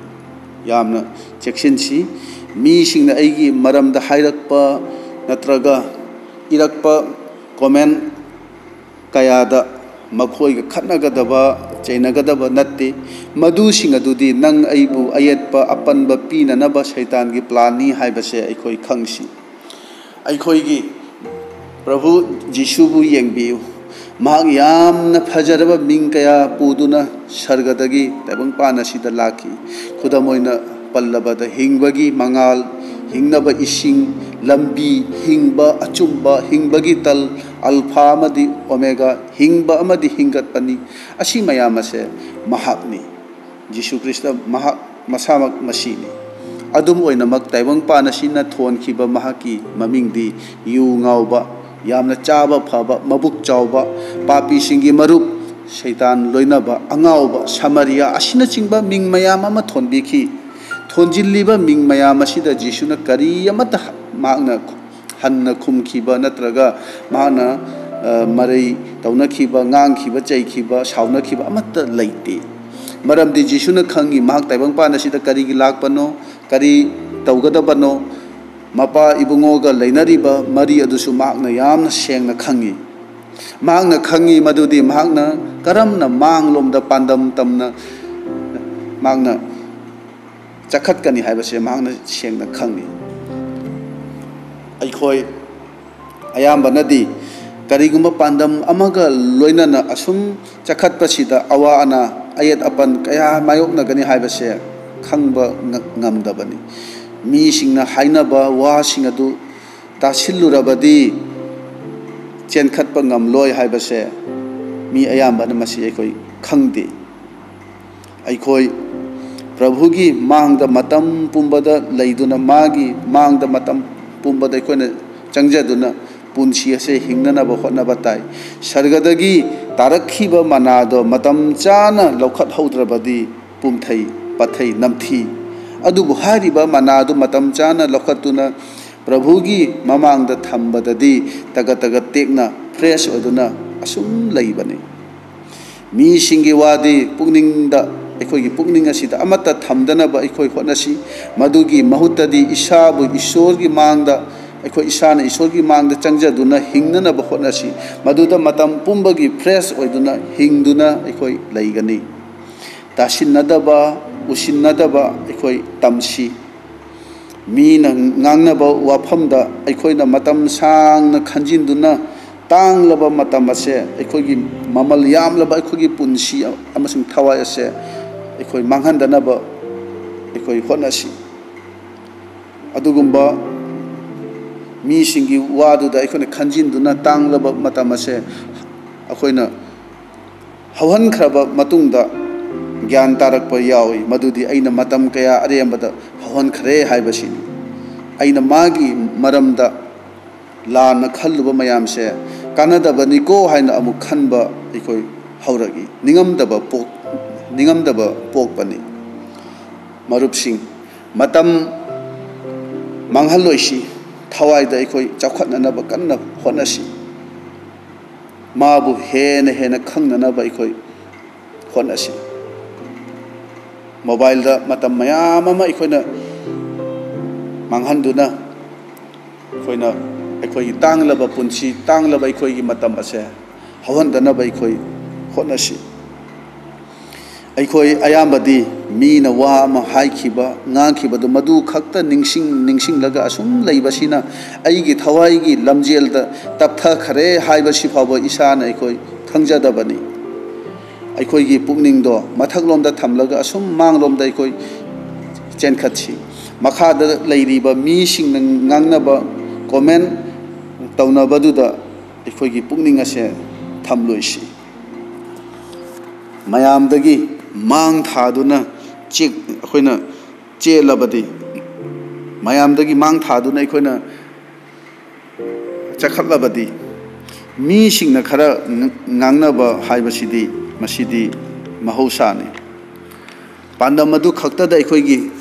ꯌꯥꯝꯅ ꯆꯦꯛꯁꯤꯟꯁꯤ꯫ ꯃꯤꯁꯤꯡꯅ ꯑꯩꯒꯤ ꯃꯔꯝꯗ ꯍꯥꯏꯔꯛꯄ ꯅꯠꯇ꯭ꯔꯒ ꯏꯔꯛꯄ ꯀꯣꯃꯦꯟ ꯀꯌꯥꯗ ꯃꯈꯣꯏꯒ ꯈꯠꯅꯒꯗꯕ, ꯆꯩꯅꯒꯗꯕ ꯅꯠꯇꯦ꯫ ꯃꯗꯨꯁꯤꯡ ꯑꯗꯨꯗꯤ ꯅꯪ ꯑꯩꯕꯨ ꯑꯌꯦꯠꯄ ꯑꯄꯟꯕ ꯄꯤꯅꯅꯕ ꯁꯩꯇꯥꯟꯒꯤ ꯄ꯭ꯂꯥꯟꯅꯤ ꯍꯥꯏꯕꯁꯦ ꯑꯩꯈꯣꯏ ꯈꯪꯁꯤ꯫ ꯑꯩꯈꯣꯏꯒꯤ ꯄ꯭ꯔꯚꯨ ꯖꯤꯁꯨꯕꯨ ꯌꯦꯡꯕꯤꯌꯨ꯫ ꯃꯍꯥꯛ ꯌꯥꯝꯅ ꯐꯖꯔꯕ ꯃꯤꯡ ꯀꯌꯥ ꯄꯨꯗꯨꯅ ꯁꯔꯒꯗꯒꯤ ꯇꯥꯏꯕꯪꯄꯥꯟ ꯑꯁꯤꯗ ꯂꯥꯛꯈꯤ꯫ ꯈꯨꯗꯝ ꯑꯣꯏꯅ ꯄꯜꯂꯕꯗ, ꯍꯤꯡꯕꯒꯤ ꯃꯉꯥꯜ, ꯍꯤꯡꯅꯕ ꯏꯁꯤꯡ, ꯂꯝꯕꯤ, ꯍꯤꯡꯕ, ꯑꯆꯨꯝꯕ, ꯍꯤꯡꯕꯒꯤ ꯇꯜ, ꯑꯜꯐꯥ ꯑꯃꯗꯤ ꯑꯣꯃꯦꯒꯥ, ꯍꯤꯡꯕ ꯑꯃꯗꯤ ꯍꯤꯡꯒꯠꯄꯅꯤ꯫ ꯑꯁꯤ ꯃꯌꯥꯝ ꯑꯁꯦ ꯃꯍꯥꯛꯅꯤ꯫ ꯖꯤꯁꯨ ꯈ꯭ꯔꯤꯁꯇ ꯃꯍꯥꯛ ꯃꯁꯥꯃꯛ ꯃꯁꯤꯅꯤ꯫ ꯑꯗꯨꯝ ꯑꯣꯏꯅꯃꯛ, ꯇꯥꯏꯕꯪꯄꯥꯟ ꯑꯁꯤꯅ ꯊꯣꯟꯈꯤꯕ ꯃꯍꯥꯛꯀꯤ ꯃꯃꯤꯡꯗꯤ ꯌꯨ ꯉꯥꯎꯕ, ꯌꯥꯝꯅ ꯆꯥꯕ ꯐꯕ, ꯃꯕꯨꯛ ꯆꯥꯎꯕ, ꯄꯥꯄꯤꯁꯤꯡꯒꯤ ꯃꯔꯨꯞ, ꯁꯩꯇꯥꯟ ꯂꯣꯏꯅꯕ, ꯑꯉꯥꯎꯕ, ꯁꯃꯥꯔꯤꯌꯥ ꯑꯁꯤꯅꯆꯤꯡꯕ ꯃꯤꯡ ꯃꯌꯥꯝ ꯑꯃ ꯊꯣꯟꯕꯤꯈꯤ꯫ ꯊꯣꯟꯖꯤꯜꯂꯤꯕ ꯃꯤꯡ ꯃꯌꯥꯝ ꯑꯁꯤꯗ ꯖꯤꯁꯨꯅ ꯀꯔꯤ ꯑꯃꯠꯇ ꯃꯍꯥꯛꯅ ꯍꯟꯅ ꯈꯨꯝꯈꯤꯕ ꯅꯠꯇ꯭ꯔꯒ ꯃꯍꯥꯛꯅ, ꯑ, ꯃꯔꯩ ꯇꯧꯅꯈꯤꯕ, ꯉꯥꯡꯈꯤꯕ, ꯆꯩꯈꯤꯕ, ꯁꯥꯎꯅꯈꯤꯕ ꯑꯃꯠꯇ ꯂꯩꯇꯦ꯫ ꯃꯔꯝꯗꯤ ꯖꯤꯁꯨꯅ ꯈꯪꯏ ꯃꯍꯥꯛ ꯇꯥꯏꯕꯪꯄꯥꯟ ꯑꯁꯤꯗ ꯀꯔꯤꯒꯤ ꯂꯥꯛꯄꯅꯣ, ꯀꯔꯤ ꯇꯧꯒꯗꯕꯅꯣ, ꯃꯄꯥ ꯏꯕꯨꯡꯉꯣꯒ ꯂꯩꯅꯔꯤꯕ ꯃꯔꯤ ꯑꯗꯨꯁꯨ ꯃꯍꯥꯛꯅ ꯌꯥꯝꯅ ꯁꯦꯡꯅ ꯈꯪꯏ꯫ ꯃꯍꯥꯛꯅ ꯈꯪꯏ ꯃꯗꯨꯗꯤ ꯃꯍꯥꯛꯅ ꯀꯔꯝꯅ ꯃꯥꯡꯂꯣꯝꯗ ꯄꯥꯟꯗꯝ ꯇꯝꯅ ꯃꯍꯥꯛꯅ ꯆꯈꯠꯀꯅꯤ ꯍꯥꯏꯕꯁꯦ ꯃꯍꯥꯛꯅ ꯁꯦꯡꯅ ꯈꯪꯏ꯫ ꯑꯩꯈꯣꯏ ꯑꯌꯥꯝꯕꯅꯗꯤ ꯀꯔꯤꯒꯨꯝꯕ ꯄꯥꯟꯗꯝ ꯑꯃꯒ ꯂꯣꯏꯅꯅ ꯑꯁꯨꯝ ꯆꯈꯠꯄꯁꯤꯗ ꯑꯋꯥ ꯑꯅꯥ, ꯑꯌꯦꯠ ꯑꯄꯟ ꯀꯌꯥ ꯃꯥꯌꯣꯛꯅꯒꯅꯤ ꯍꯥꯏꯕꯁꯦ ꯈꯪꯕ ꯉ-, ꯉꯝꯗꯕꯅꯤ꯫ ꯃꯤꯁꯤꯡꯅ ꯍꯥꯏꯅꯕ ꯋꯥꯁꯤꯡ ꯑꯗꯨ ꯇꯥꯁꯤꯜꯂꯨꯔꯕꯗꯤ ꯆꯦꯟꯈꯠꯄ ꯉꯝꯂꯣꯏ ꯍꯥꯏꯕꯁꯦ ꯃꯤ ꯑꯌꯥꯝꯕꯅ ꯃꯁꯤ ꯑꯩꯈꯣꯏ ꯈꯪꯗꯦ꯫ ꯑꯩꯈꯣꯏ ꯄ꯭ꯔꯚꯨꯒꯤ ꯃꯥꯡꯗ ꯃꯇꯝ ꯄꯨꯝꯕꯗ ꯂꯩꯗꯨꯅ, ꯃꯥꯒꯤ ꯃꯥꯡꯗ ꯃꯇꯝ ꯄꯨꯝꯕꯗ ꯑꯩꯈꯣꯏꯅ ꯆꯪꯖꯗꯨꯅ ꯄꯨꯟꯁꯤ ꯑꯁꯦ ꯍꯤꯡꯅꯅꯕ ꯍꯣꯠꯅꯕ ꯇꯥꯏ꯫ ꯁꯔꯒꯗꯒꯤ ꯇꯥꯔꯛꯈꯤꯕ ꯃꯅꯥꯗꯣ ꯃꯇꯝ ꯆꯥꯅ ꯂꯧꯈꯠꯍꯧꯗ꯭ꯔꯕꯗꯤ ꯄꯨꯝꯊꯩ, ꯄꯠꯊꯩ, ꯅꯝꯊꯤ꯫ ꯑꯗꯨꯕꯨ ꯍꯥꯏꯔꯤꯕ ꯃꯅꯥꯗꯨ ꯃꯇꯝ ꯆꯥꯅ ꯂꯧꯈꯠꯇꯨꯅ ꯄ꯭ꯔꯚꯨꯒꯤ ꯃꯃꯥꯡꯗ ꯊꯝꯕꯗꯗꯤ ꯇꯒꯠ ꯇꯒꯠ ꯇꯦꯛꯅ, ꯐ꯭ꯔꯦꯁ ꯑꯣꯏꯗꯨꯅ ꯑꯁꯨꯝ ꯂꯩꯕꯅꯤ꯫ ꯃꯤꯁꯤꯡꯒꯤ ꯋꯥꯗꯤ ꯄꯨꯛꯅꯤꯡꯗ, ꯑꯩꯈꯣꯏꯒꯤ ꯄꯨꯛꯅꯤꯡ ꯑꯁꯤꯗ ꯑꯃꯠꯇ ꯊꯝꯗꯅꯕ ꯑꯩꯈꯣꯏ ꯍꯣꯠꯅꯁꯤ꯫ ꯃꯗꯨꯒꯤ ꯃꯍꯨꯠꯇꯗꯤ ꯏꯁꯥꯕꯨ ꯏꯁꯣꯔꯒꯤ ꯃꯥꯡꯗ, ꯑꯩꯈꯣꯏ ꯏꯁꯥꯅ ꯏꯁꯣꯔꯒꯤ ꯃꯥꯡꯗ ꯆꯪꯖꯗꯨꯅ ꯍꯤꯡꯅꯅꯕ ꯍꯣꯠꯅꯁꯤ꯫ ꯃꯗꯨꯗ ꯃꯇꯝ ꯄꯨꯝꯕꯒꯤ ꯐ꯭ꯔꯦꯁ ꯑꯣꯏꯗꯨꯅ ꯍꯤꯡꯗꯨꯅ ꯑꯩꯈꯣꯏ ꯂꯩꯒꯅꯤ꯫ ꯇꯥꯁꯤꯟꯅꯗꯕ, ꯎꯁꯤꯟꯅꯗꯕ ꯑꯩꯈꯣꯏ ꯇꯝꯁꯤ꯫ ꯃꯤꯅ ꯉꯥꯡꯅꯕ ꯋꯥꯐꯝꯗ ꯑꯩꯈꯣꯏꯅ ꯃꯇꯝ ꯁꯥꯡꯅ ꯈꯟꯖꯤꯟꯗꯨꯅ ꯇꯥꯡꯂꯕ ꯃꯇꯝ ꯑꯁꯦ, ꯑꯩꯈꯣꯏꯒꯤ ꯃꯃꯜ ꯌꯥꯝꯂꯕ ꯑꯩꯈꯣꯏꯒꯤ ꯄꯨꯟꯁꯤ ꯑꯃꯁꯨꯡ ꯊꯋꯥꯏ ꯑꯁꯦ ꯑꯩꯈꯣꯏ ꯃꯥꯡꯍꯟꯗꯅꯕ ꯑꯩꯈꯣꯏ ꯍꯣꯠꯅꯁꯤ꯫ ꯑꯗꯨꯒꯨꯝꯕ ꯃꯤꯁꯤꯡꯒꯤ ꯋꯥꯗꯨꯗ ꯑꯩꯈꯣꯏꯅ ꯈꯟꯖꯤꯟꯗꯨꯅ ꯇꯥꯡꯂꯕ ꯃꯇꯝ ꯑꯁꯦ ꯑꯩꯈꯣꯏꯅ ꯍꯧꯍꯟꯈ꯭ꯔꯕ ꯃꯇꯨꯡꯗ ꯒ꯭ꯌꯥꯟ ꯇꯥꯔꯛꯄ ꯌꯥꯎꯏ, ꯃꯗꯨꯗꯤ ꯑꯩꯅ ꯃꯇꯝ ꯀꯌꯥ ꯑꯔꯦꯝꯕꯗ ꯍꯧꯍꯟꯈ꯭ꯔꯦ ꯍꯥꯏꯕꯁꯤꯅꯤ꯫ ꯑꯩꯅ ꯃꯥꯒꯤ ꯃꯔꯝꯗ ꯂꯥꯟꯅ ꯈꯜꯂꯨꯕ ꯃꯌꯥꯝꯁꯦ ꯀꯥꯟꯅꯗꯕꯅꯤꯀꯣ ꯍꯥꯏꯅ ꯑꯃꯨꯛ ꯈꯟꯕ ꯑꯩꯈꯣꯏ ꯍꯧꯔꯛꯏ꯫ ꯅꯤꯡꯉꯝꯗꯕ ꯄꯣꯛ-, ꯅꯤꯡꯉꯝꯗꯕ ꯄꯣꯛꯄꯅꯤ꯫ ꯃꯔꯨꯞꯁꯤꯡ, ꯃꯇꯝ ꯃꯥꯡꯍꯜꯂꯣꯏꯁꯤ꯫ ꯊꯋꯥꯏꯗ ꯑꯩꯈꯣꯏ ꯆꯥꯎꯈꯠꯅꯅꯕ ꯀꯟꯅ ꯍꯣꯠꯅꯁꯤ꯫ ꯃꯥꯕꯨ ꯍꯦꯟꯅ ꯍꯦꯟꯅ ꯈꯪꯅꯅꯕ ꯑꯩꯈꯣꯏ ꯍꯣꯠꯅꯁꯤ꯫ ꯃꯣꯕꯥꯏꯜꯗ ꯃꯇꯝ ꯃꯌꯥꯝ ꯑꯃ ꯑꯩꯈꯣꯏꯅ ꯃꯥꯡꯍꯟꯗꯨꯅ, ꯑꯩꯈꯣꯏꯅ ꯑꯩꯈꯣꯏꯒꯤ ꯇꯥꯡꯂꯕ ꯄꯨꯟꯁꯤ, ꯇꯥꯡꯂꯕ ꯑꯩꯈꯣꯏꯒꯤ ꯃꯇꯝ ꯑꯁꯦ ꯍꯧꯍꯟꯗꯅꯕ ꯑꯩꯈꯣꯏ ꯍꯣꯠꯅꯁꯤ꯫ ꯑꯩꯈꯣꯏ ꯑꯌꯥꯝꯕꯗꯤ ꯃꯤꯅ ꯋꯥ ꯑꯃ ꯍꯥꯏꯈꯤꯕ, ꯉꯥꯡꯈꯤꯕꯗꯨ ꯃꯗꯨ ꯈꯛꯇ ꯅꯤꯡꯁꯤꯡ ꯅꯤꯡꯁꯤꯡꯂꯒ ꯑꯁꯨꯝ ꯂꯩꯕꯁꯤꯅ ꯑꯩꯒꯤ ꯊꯋꯥꯏꯒꯤ ꯂꯝꯖꯦꯜꯗ ꯇꯞꯊꯈ꯭ꯔꯦ ꯍꯥꯏꯕꯁꯤ ꯐꯥꯎꯕ ꯏꯁꯥꯅ ꯑꯩꯈꯣꯏ ꯈꯪꯖꯗꯕꯅꯤ꯫ ꯑꯩꯈꯣꯏꯒꯤ ꯄꯨꯛꯅꯤꯡꯗꯣ ꯃꯊꯛꯂꯣꯝꯗ ꯊꯝꯂꯒ ꯑꯁꯨꯝ ꯃꯥꯡꯂꯣꯝꯗ ꯑꯩꯈꯣꯏ ꯆꯦꯟꯈꯠꯁꯤ꯫ ꯃꯈꯥꯗ ꯂꯩꯔꯤꯕ ꯃꯤꯁꯤꯡꯅ ꯉꯥꯡꯅꯕ, ꯀꯣꯃꯦꯟ ꯇꯧꯅꯕꯗꯨꯗ ꯑꯩꯈꯣꯏꯒꯤ ꯄꯨꯛꯅꯤꯡ ꯑꯁꯦ ꯊꯝꯂꯣꯏꯁꯤ꯫ ꯃꯌꯥꯝꯗꯒꯤ ꯃꯥꯡ ꯊꯥꯗꯨꯅ ꯆꯦꯛ-, ꯑꯩꯈꯣꯏꯅ ꯆꯦꯜꯂꯕꯗꯤ, ꯃꯌꯥꯝꯗꯒꯤ ꯃꯥꯡ ꯊꯥꯗꯨꯅ ꯑꯩꯈꯣꯏꯅ ꯆꯈꯠꯂꯕꯗꯤ, ꯃꯤꯁꯤꯡꯅ ꯈꯔ ꯉ-, ꯉꯥꯡꯅꯕ ꯍꯥꯏꯕꯁꯤꯗꯤ, ꯃꯁꯤꯗꯤ ꯃꯍꯧꯁꯥꯅꯤ꯫ ꯄꯥꯟꯗꯝ ꯑꯗꯨ ꯈꯛꯇꯗ ꯑꯩꯈꯣꯏꯒꯤ,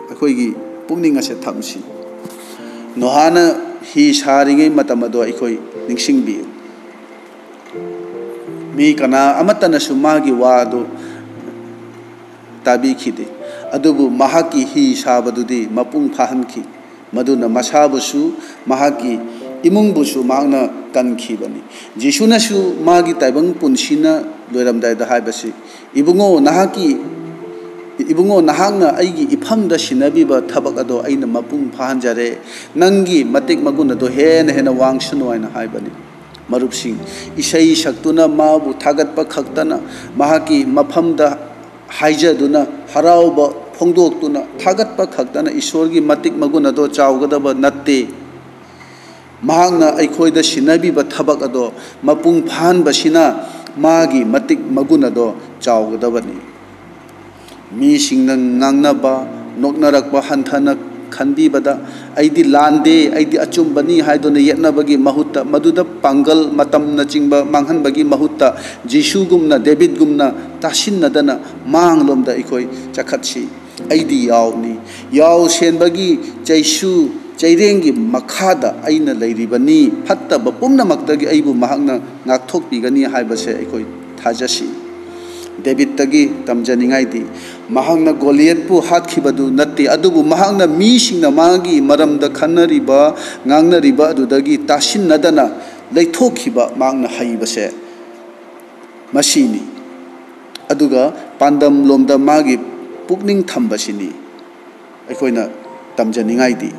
ꯑꯩꯈꯣꯏꯒꯤ ꯄꯨꯛꯅꯤꯡ ꯑꯁꯦ ꯊꯝꯁꯤ꯫ ꯅꯣꯍꯥꯅ ꯍꯤ ꯁꯥꯔꯤꯉꯩ ꯃꯇꯝ ꯑꯗꯣ ꯑꯩꯈꯣꯏ ꯅꯤꯡꯁꯤꯡꯕꯤꯌꯨ꯫ ꯃꯤ ꯀꯅꯥ ꯑꯃꯠꯇꯅꯁꯨ ꯃꯥꯒꯤ ꯋꯥ ꯑꯗꯨ ꯇꯥꯕꯤꯈꯤꯗꯦ꯫ ꯑꯗꯨꯕꯨ ꯃꯍꯥꯛꯀꯤ ꯍꯤ ꯁꯥꯕꯗꯨꯗꯤ ꯃꯄꯨꯡ ꯐꯥꯍꯟꯈꯤ꯫ ꯃꯗꯨꯅ ꯃꯁꯥꯕꯨꯁꯨ, ꯃꯍꯥꯛꯀꯤ ꯏꯃꯨꯡꯕꯨꯁꯨ ꯃꯍꯥꯛꯅ ꯀꯟꯈꯤꯕꯅꯤ꯫ ꯖꯤꯁꯨꯅꯁꯨ ꯃꯥꯒꯤ ꯇꯥꯏꯕꯪ ꯄꯨꯟꯁꯤꯅ ꯂꯣꯏꯔꯝꯗꯥꯏꯗ ꯍꯥꯏꯕꯁꯤ, "ꯏꯕꯨꯡꯉꯣ, ꯅꯍꯥꯛꯀꯤ, ꯏꯕꯨꯡꯉꯣ, ꯅꯍꯥꯛꯅ ꯑꯩꯒꯤ ꯏꯐꯝꯗ ꯁꯤꯟꯅꯕꯤꯕ ꯊꯕꯛ ꯑꯗꯣ ꯑꯩꯅ ꯃꯄꯨꯡ ꯐꯥꯍꯟꯖꯔꯦ꯫ ꯅꯪꯒꯤ ꯃꯇꯤꯛ ꯃꯒꯨꯟ ꯑꯗꯣ ꯍꯦꯟꯅ ꯍꯦꯟꯅ ꯋꯥꯡꯁꯅꯨ" ꯍꯥꯏꯅ ꯍꯥꯏꯕꯅꯤ꯫ ꯃꯔꯨꯞꯁꯤꯡ, ꯏꯁꯩ ꯁꯛꯇꯨꯅ ꯃꯥꯕꯨ ꯊꯥꯒꯠꯄ ꯈꯛꯇꯅ, ꯃꯍꯥꯛꯀꯤ ꯃꯐꯝꯗ ꯍꯥꯏꯖꯗꯨꯅ, ꯍꯔꯥꯎꯕ ꯐꯣꯡꯗꯣꯛꯇꯨꯅ ꯊꯥꯒꯠꯄ ꯈꯛꯇꯅ ꯏꯁꯣꯔꯒꯤ ꯃꯇꯤꯛ ꯃꯒꯨꯟ ꯑꯗꯣ ꯆꯥꯎꯒꯗꯕ ꯅꯠꯇꯦ꯫ ꯃꯍꯥꯛꯅ ꯑꯩꯈꯣꯏꯗ ꯁꯤꯟꯅꯕꯤꯕ ꯊꯕꯛ ꯑꯗꯣ ꯃꯄꯨꯡ ꯐꯥꯍꯟꯕꯁꯤꯅ ꯃꯥꯒꯤ ꯃꯇꯤꯛ ꯃꯒꯨꯟ ꯑꯗꯣ ꯆꯥꯎꯒꯗꯕꯅꯤ꯫ ꯃꯤꯁꯤꯡꯅ ꯉꯥꯡꯅꯕ, ꯅꯣꯛꯅꯔꯛꯄ ꯍꯟꯊꯅ ꯈꯟꯕꯤꯕꯗ, "ꯑꯩꯗꯤ ꯂꯥꯟꯗꯦ, ꯑꯩꯗꯤ ꯑꯆꯨꯝꯕꯅꯤ" ꯍꯥꯏꯗꯨꯅ ꯌꯦꯠꯅꯕꯒꯤ ꯃꯍꯨꯠꯇ, ꯃꯗꯨꯗ ꯄꯥꯡꯒꯜ, ꯃꯇꯝꯅꯆꯤꯡꯕ ꯃꯥꯡꯍꯟꯕꯒꯤ ꯃꯍꯨꯠꯇ, ꯖꯤꯁꯨꯒꯨꯝꯅ, ꯗꯦꯕꯤꯠꯒꯨꯝꯅ ꯇꯥꯁꯤꯟꯅꯗꯅ ꯃꯥꯡꯂꯣꯝꯗ ꯑꯩꯈꯣꯏ ꯆꯈꯠꯁꯤ꯫ ꯑꯩꯗꯤ ꯌꯥꯎꯅꯤ꯫ ꯌꯥꯎ ꯁꯦꯟꯕꯒꯤ ꯆꯩꯁꯨ ꯆꯩꯔꯦꯡꯒꯤ ꯃꯈꯥꯗ ꯑꯩꯅ ꯂꯩꯔꯤꯕꯅꯤ꯫ ꯐꯠꯇꯕ ꯄꯨꯝꯅꯃꯛꯇꯒꯤ ꯑꯩꯕꯨ ꯃꯍꯥꯛꯅ ꯉꯥꯛꯊꯣꯛꯄꯤꯒꯅꯤ ꯍꯥꯏꯕꯁꯦ ꯑꯩꯈꯣꯏ ꯊꯥꯖꯁꯤ꯫ ꯗꯦꯕꯤꯠꯇꯒꯤ ꯇꯝꯖꯅꯤꯡꯉꯥꯏꯗꯤ, ꯃꯍꯥꯛꯅ ꯒꯣꯂꯤꯌꯠꯄꯨ ꯍꯥꯠꯈꯤꯕꯗꯨ ꯅꯠꯇꯦ, ꯑꯗꯨꯕꯨ ꯃꯍꯥꯛꯅ ꯃꯤꯁꯤꯡꯅ ꯃꯥꯒꯤ ꯃꯔꯝꯗ ꯈꯟꯅꯔꯤꯕ, ꯉꯥꯡꯅꯔꯤꯕ ꯑꯗꯨꯗꯒꯤ ꯇꯥꯁꯤꯟꯅꯗꯅ ꯂꯩꯊꯣꯛꯈꯤꯕ ꯃꯍꯥꯛꯅ ꯍꯩꯕꯁꯦ ꯃꯁꯤꯅꯤ꯫ ꯑꯗꯨꯒ ꯄꯥꯟꯗꯝꯂꯣꯝꯗ ꯃꯥꯒꯤ ꯄꯨꯛꯅꯤꯡ ꯊꯝꯕꯁꯤꯅꯤ ꯑꯩꯈꯣꯏꯅ ꯇꯝꯖꯅꯤꯡꯉꯥꯏꯗꯤ꯫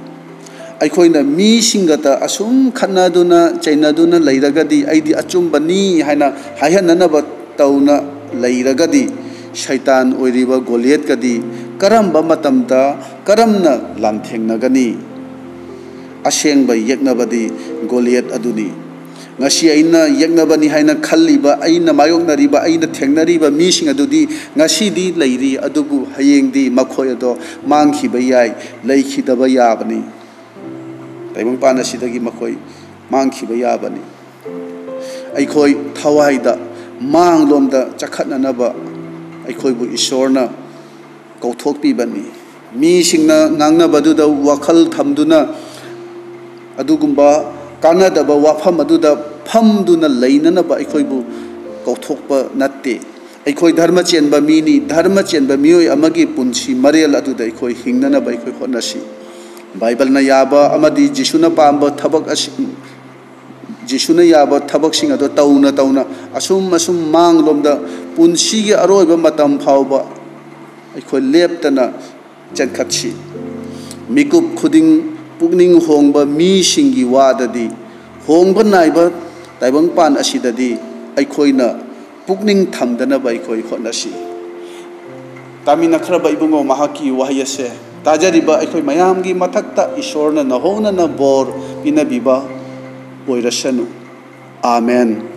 ꯑꯩꯈꯣꯏꯅ ꯃꯤꯁꯤꯡꯒꯇ ꯑꯁꯨꯝ ꯈꯠꯅꯗꯨꯅ ꯆꯩꯅꯗꯨꯅ ꯂꯩꯔꯒꯗꯤ, "ꯑꯩꯗꯤ ꯑꯆꯨꯝꯕꯅꯤ" ꯍꯥꯏꯅ ꯍꯥꯏꯍꯟꯅꯅꯕ ꯇꯧꯅ ꯂꯩꯔꯒꯗꯤ, ꯁꯩꯇꯥꯟ ꯑꯣꯏꯔꯤꯕ ꯒꯣꯂꯤꯌꯠꯀꯗꯤ ꯀꯔꯝꯕ ꯃꯇꯝꯗ ꯀꯔꯝꯅ ꯂꯥꯟꯊꯦꯡꯅꯒꯅꯤ? ꯑꯁꯦꯡꯕ ꯌꯦꯛꯅꯕꯗꯤ ꯒꯣꯂꯤꯌꯠ ꯑꯗꯨꯅꯤ꯫ ꯉꯁꯤ ꯑꯩꯅ ꯌꯦꯛꯅꯕꯅꯤ ꯍꯥꯏꯅ ꯈꯜꯂꯤꯕ, ꯑꯩꯅ ꯃꯥꯌꯣꯛꯅꯔꯤꯕ, ꯑꯩꯅ ꯊꯦꯡꯅꯔꯤꯕ ꯃꯤꯁꯤꯡ ꯑꯗꯨꯗꯤ ꯉꯁꯤꯗꯤ ꯂꯩꯔꯤ, ꯑꯗꯨꯕꯨ ꯍꯌꯦꯡꯗꯤ ꯃꯈꯣꯏ ꯑꯗꯣ ꯃꯥꯡꯈꯤꯕ ꯌꯥꯏ, ꯂꯩꯈꯤꯗꯕ ꯌꯥꯕꯅꯤ꯫ ꯇꯥꯏꯕꯪꯄꯥꯟ ꯑꯁꯤꯗꯒꯤ ꯃꯈꯣꯏ ꯃꯥꯡꯈꯤꯕ ꯌꯥꯕꯅꯤ꯫ ꯑꯩꯈꯣꯏ ꯊꯋꯥꯏꯗ ꯃꯥꯡꯂꯣꯝꯗ ꯆꯈꯠꯅꯅꯕ ꯑꯩꯈꯣꯏꯕꯨ ꯏꯁꯣꯔꯅ ꯀꯧꯊꯣꯛꯄꯤꯕꯅꯤ꯫ ꯃꯤꯁꯤꯡꯅ ꯉꯥꯡꯅꯕꯗꯨꯗ ꯋꯥꯈꯜ ꯊꯝꯗꯨꯅ, ꯑꯗꯨꯒꯨꯝꯕ ꯀꯥꯟꯅꯗꯕ ꯋꯥꯐꯝ ꯑꯗꯨꯗ ꯐꯝꯗꯨꯅ ꯂꯩꯅꯅꯕ ꯑꯩꯈꯣꯏꯕꯨ ꯀꯧꯊꯣꯛꯄ ꯅꯠꯇꯦ꯫ ꯑꯩꯈꯣꯏ ꯙꯔꯃ ꯆꯦꯟꯕ ꯃꯤꯅꯤ꯫ ꯙꯔꯃ ꯆꯦꯟꯕ ꯃꯤꯑꯣꯏ ꯑꯃꯒꯤ ꯄꯨꯟꯁꯤ ꯃꯔꯦꯜ ꯑꯗꯨꯗ ꯑꯩꯈꯣꯏ ꯍꯤꯡꯅꯅꯕ ꯑꯩꯈꯣꯏ ꯍꯣꯠꯅꯁꯤ꯫ ꯕꯥꯏꯕꯜꯅ ꯌꯥꯕ ꯑꯃꯗꯤ ꯖꯤꯁꯨꯅ ꯄꯥꯝꯕ ꯊꯕꯛ ꯑꯁꯤ, ꯖꯤꯁꯨꯅ ꯌꯥꯕ ꯊꯕꯛꯁꯤꯡ ꯑꯗꯨ ꯇꯧꯅ ꯇꯧꯅ ꯑꯁꯨꯝ ꯑꯁꯨꯝ ꯃꯥꯡꯂꯣꯝꯗ ꯄꯨꯟꯁꯤꯒꯤ ꯑꯔꯣꯏꯕ ꯃꯇꯝ ꯐꯥꯎꯕ ꯑꯩꯈꯣꯏ ꯂꯦꯞꯇꯅ ꯆꯦꯟꯈꯠꯁꯤ꯫ ꯃꯤꯀꯨꯞ ꯈꯨꯗꯤꯡ ꯄꯨꯛꯅꯤꯡ ꯍꯣꯡꯕ ꯃꯤꯁꯤꯡꯒꯤ ꯋꯥꯗꯗꯤ, ꯍꯣꯡꯕ ꯅꯥꯏꯕ ꯇꯥꯏꯕꯪꯄꯥꯟ ꯑꯁꯤꯗꯗꯤ ꯑꯩꯈꯣꯏꯅ ꯄꯨꯛꯅꯤꯡ ꯊꯝꯗꯅꯕ ꯑꯩꯈꯣꯏ ꯍꯣꯠꯅꯁꯤ꯫ ꯇꯥꯃꯤꯟꯅꯈ꯭ꯔꯕ ꯏꯕꯨꯡꯉꯣ, ꯃꯍꯥꯛꯀꯤ ꯋꯥꯍꯩ ꯑꯁꯦ ꯇꯥꯖꯔꯤꯕ ꯑꯩꯈꯣꯏ ꯃꯌꯥꯝꯒꯤ ꯃꯊꯛꯇ ꯏꯁꯣꯔꯅ ꯅꯧꯍꯧꯅꯅ ꯕꯣꯔ ꯄꯤꯅꯕꯤꯕ ꯑꯣꯏꯔꯁꯅꯨ꯫ ꯑꯥꯃꯦꯟ꯫